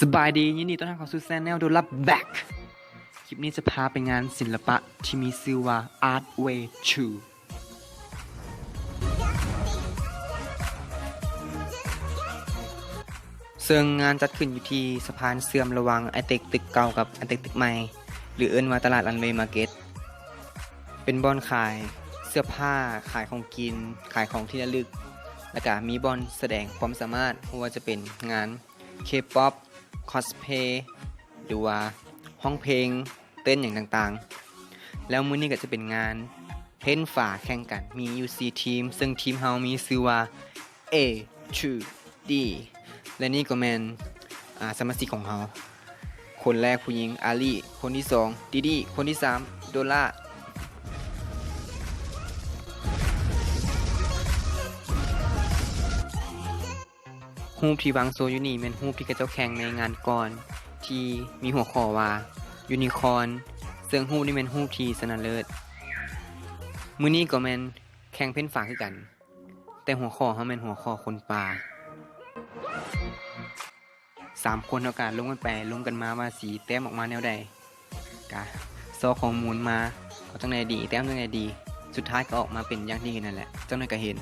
ສະບາຍດີ ຍິນດີຕ້ອນຮັບເຂົ້າສູ່ແຊນແນວໂດລາແບັກ. ຄລິບນີ້ຈະພາໄປງານສິລະປະທີ່ມີຊື່ວ່າ Art Way Two ເຊິ່ງງານຈັດຂຶ້ນຢູ່ທີ່ສະພານເຊື່ອມລະຫວ່າງ Atex ຕຶກເກົ່າກັບ Atex ຕຶກໃໝ່ ຫຼື ເອີ້ນວ່າຕະຫຼາດ Runway Market. ເປັນບ່ອນຂາຍເສື້ອຜ້າ, ຂາຍຂອງກິນ, ຂາຍຂອງທີ່ລະລຶກ ແລະ ກະມີບ່ອນສະແດງຄວາມສາມາດ, ບໍ່ວ່າຈະເປັນງານ K-pop, cosplay ຫຼືວ່າຮ້ອງເພງ, ເຕັ້ນຫຍັງຕ່າງໆ. ແລ້ວມື້ນີ້ກໍຈະເປັນງານເພນຝາແຂ່ງກັນ, ມີຢູ່ສີ່ທີມ, ເຊິ່ງທີມເຮົາມີຊື່ວ່າ A two D ແລະ ນີ້ກໍແມ່ນ ອາ ສະມາຊິກຂອງເຮົາ. ຄົນແລກຜູ້ຍິງ ອາລີ, ຄົນທີສອງ ດີດີ, ຄົນທີສາມ ໂດລາ. ຮູບທີ່ວາງໂຊຢູ່ນີ້ແມ່ນຮູບທີ່ເຂົາເຈົ້າແຂ່ງໃນງານກ່ອນ ທີ່ມີຫົວຂໍ້ວ່າ Unicorn ເຊິ່ງຮູບນີ້ແມ່ນຮູບທີ່ຊະນະເລີດ. ມື້ນີ້ກໍແມ່ນແຂ່ງເພນຝາຄືກັນ, ແຕ່ຫົວຂໍ້ເຮົາແມ່ນຫົວຂໍ້ຄົນປ່າ. ສາມຄົນເຮົາກະລົມກັນໄປລົມກັນມາວ່າຊິແຕ້ມອອກມາແນວໃດ, ກະຊອກຂໍ້ມູນມາ ເອົາຈັ່ງໃດດີ ແຕ້ມຈັ່ງໃດດີ, ສຸດທ້າຍກໍອອກມາເປັນຢ່າງທີ່ເຫັນນັ້ນແຫຼະ, ເຈົ້າໜ້ອຍກະເຫັນ.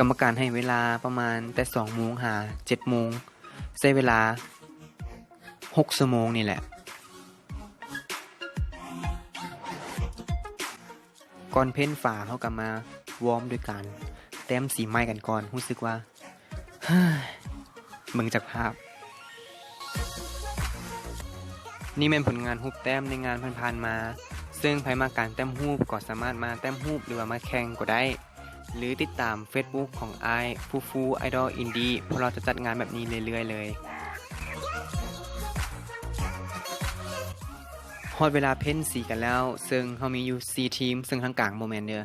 ກຳມະການໃຫ້ເວລາປະມານແຕ່ສອງໂມງຫາເຈັດໂມງ, ໃຊ້ເວລາຫົກຊົ່ວໂມງນີ້ແຫຼະ. ກ່ອນເພນຝາເຮົາກໍມາວອມໂດຍການແຕ້ມສີໄມ້ກັນກ່ອນ, ຮູ້ສຶກວ່າ ເບິ່ງຈາກພາບ. ນີ້ແມ່ນຜົນງານຮູບແຕ້ມໃນງານຜ່ານໆມາ, ເຊິ່ງໃຜມັກການແຕ້ມຮູບກໍສາມາດມາແຕ້ມຮູບ ຫຼືວ່າມາແຂ່ງກໍໄດ້. ຫຼືຕິດຕາມເຟສບຸກຂອງອ້າຍ ຟູຟູ ໄອດອລອິນດີ ເພາະລາວຈະຈັດງານແບບນີ້ເລື້ອຍໆເລີຍ. ຮອດເວລາເພນສີກັນແລ້ວ, ເຊິ່ງເຮົາມີຢູ່ສີ່ທີມ, ເຊິ່ງທາງກາງບໍ່ແມ່ນເດີ້.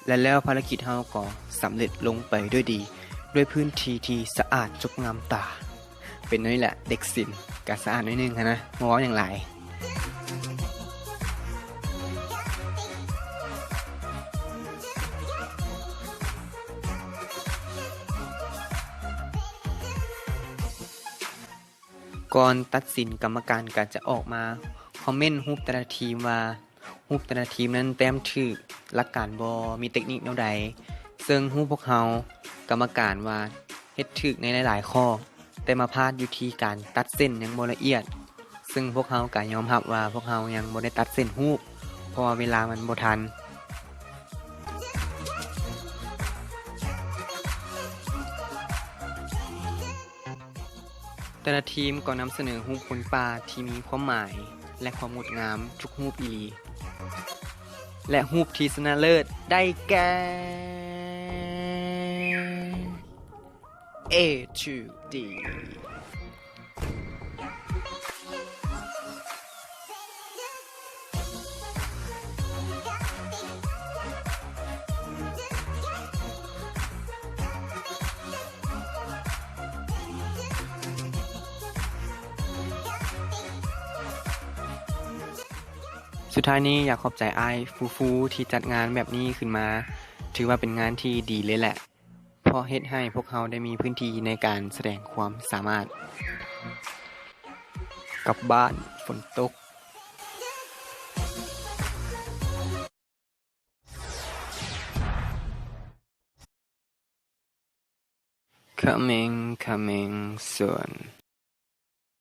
ແລະແລ້ວພາລະກິດເຮົາກໍສຳເລັດລົງໄປດ້ວຍດີ ດ້ວຍພື້ນທີ່ທີ່ສະອາດຈົບງາມຕາ. ເປັນແນວນີ້ແຫຼະ ເດັກສິນກະສະອາດໜ້ອຍໜຶ່ງຫັ້ນນະ, ບໍ່ເວົ້າຫຍັງຫຼາຍ. ກ່ອນຕັດສິນ, ກຳມະການກໍຈະອອກມາຄອມເມັນຮູບແຕ່ລະທີມວ່າ ຮູບແຕ່ລະທີມນັ້ນແຕ້ມຖືກຫຼັກການບໍ່, ມີເຕັກນິກແນວໃດ, ເຊິ່ງຮູບພວກເຮົາກຳມະການວ່າເຮັດຖືກໃນຫຼາຍໆຂໍ້, ແຕ່ມາພາດຢູ່ທີ່ການຕັດເສັ້ນຍັງບໍ່ລະອຽດ, ເຊິ່ງພວກເຮົາກໍຍອມຮັບວ່າພວກເຮົາຍັງບໍ່ໄດ້ຕັດເສັ້ນຮູບ, ເພາະວ່າເວລາມັນບໍ່ທັນ. ແຕ່ລະທີມກໍນຳສະເໜີຮູບຄົນປ່າທີ່ມີຄວາມໝາຍ ແລະ ຄວາມງົດງາມທຸກຮູບອີ່ຫຼີ ແລະ ຮູບທີ່ຊະນະເລີດໄດ້ແກ່ A two D. ສຸດທ້າຍນີ້ຢາກຂອບໃຈອ້າຍຟູຟູທີ່ຈັດງານແບບນີ້ຂຶ້ນມາ, ຖືວ່າເປັນງານທີ່ດີເລີຍແຫຼະ. ເພາະເຮັດໃຫ້ພວກເຮົາໄດ້ມີພື້ນທີ່ໃນການສະແດງຄວາມສາມາດ. ກັບບ້ານ, ຝົນຕົກ. Coming, coming soon.